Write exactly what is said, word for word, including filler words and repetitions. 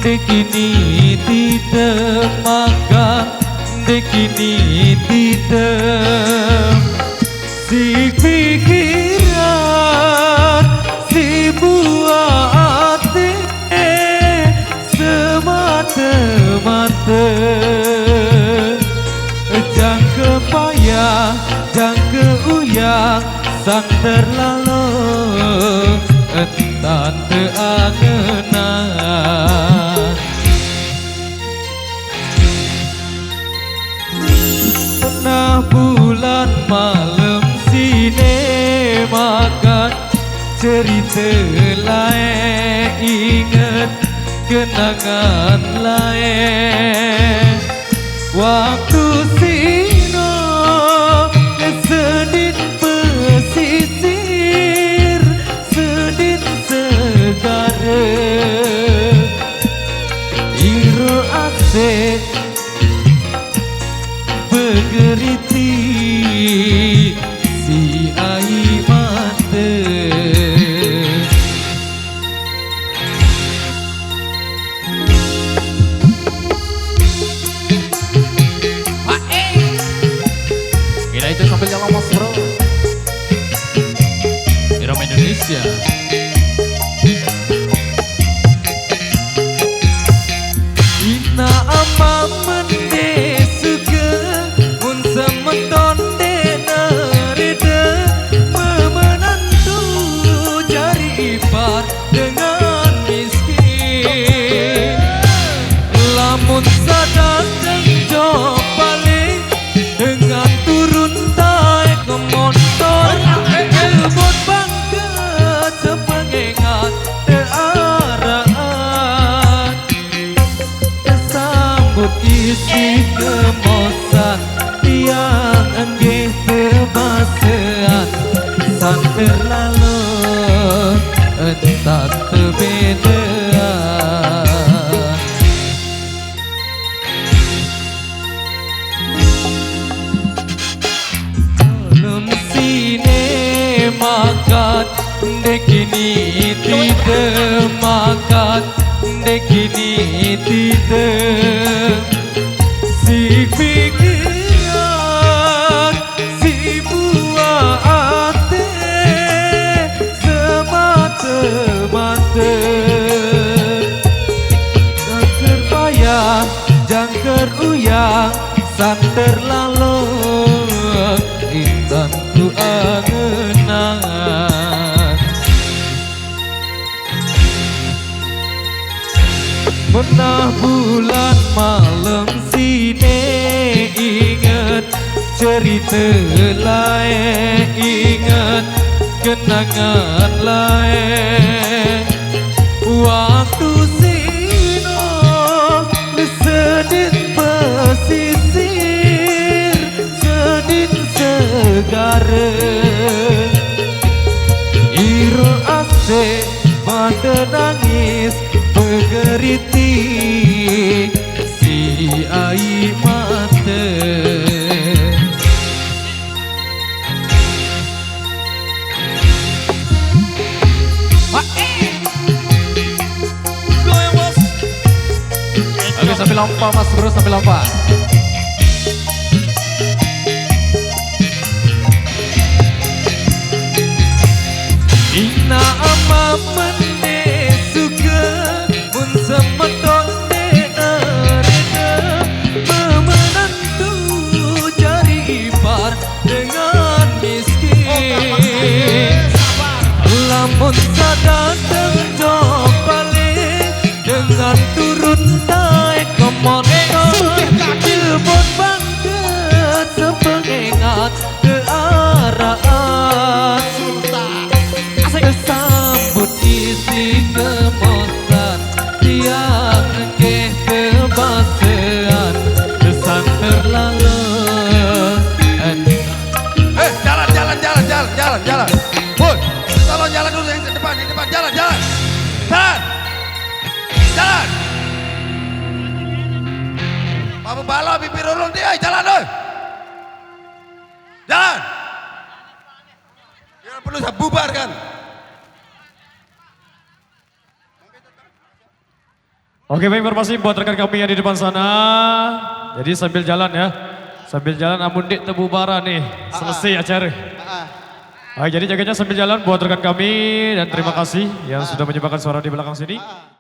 Dekini tidak makan, dekini tidak. Si pikiran, si buah ati, semata-mata. Jangka payah, jangka uyang, santer lalu, entan teangenan. Pernah bulan malam sinema kan, cerita lain ingat kenangan lain. Waktu sino sedin pesisir, sedin segara. Iro asik begeriti si ai mata. Kira itu sambil jalan mas bro. Irama Indonesia. Ina ama mende suka, mun semeton de nerita, memenantu jari ipar dengan miskin. Lamun sadang jo paling dengan turun taek montor, kebon bangket sepengengat tearaan. Sambut isi kemosan, tiang enggih tebasean, santer lalu entan tebedean. Lem sine makat, dekini tidak makat, dekini tidak. Si pikiran, si buah ate, semata-mata. Jangker payah, jangker uyang, santer lalu, intan ku angenan. Pernah bulan malam sine ingat, cerita lain ingat, kenangan lain. Waktu sino sedin pesisir, sedin segara. Iro asik pada nangis begeriti si ai mata. Oke, sambil lompat mas bro, sambil lompat. Ina ama mende suka, mun semeton de nerita, memenantu jari ipar dengan miskin. Lamun sadang jok paling dengan turun taek montor, kebon bangket sepengengat tearaan. Kesambut isi kemosan, tiang ke kebasean, kesanter lalu. Eh, jalan, jalan, jalan, jalan, jalan, jalan. Woi, tolong jalan dulu yang depan, yang depan, jalan, jalan. Jalan. Jalan. Bapak Balo, bibir ulun dia, jalan, oi. Jalan. Jangan perlu saya bubarkan. Oke, baik, informasi buat rekan kami yang di depan sana. Jadi sambil jalan ya. Sambil jalan amun dik tebubara nih, selesai acara. Ah, Baik, jadi jaganya sambil jalan buat rekan kami dan terima kasih yang sudah menyumbangkan suara di belakang sini.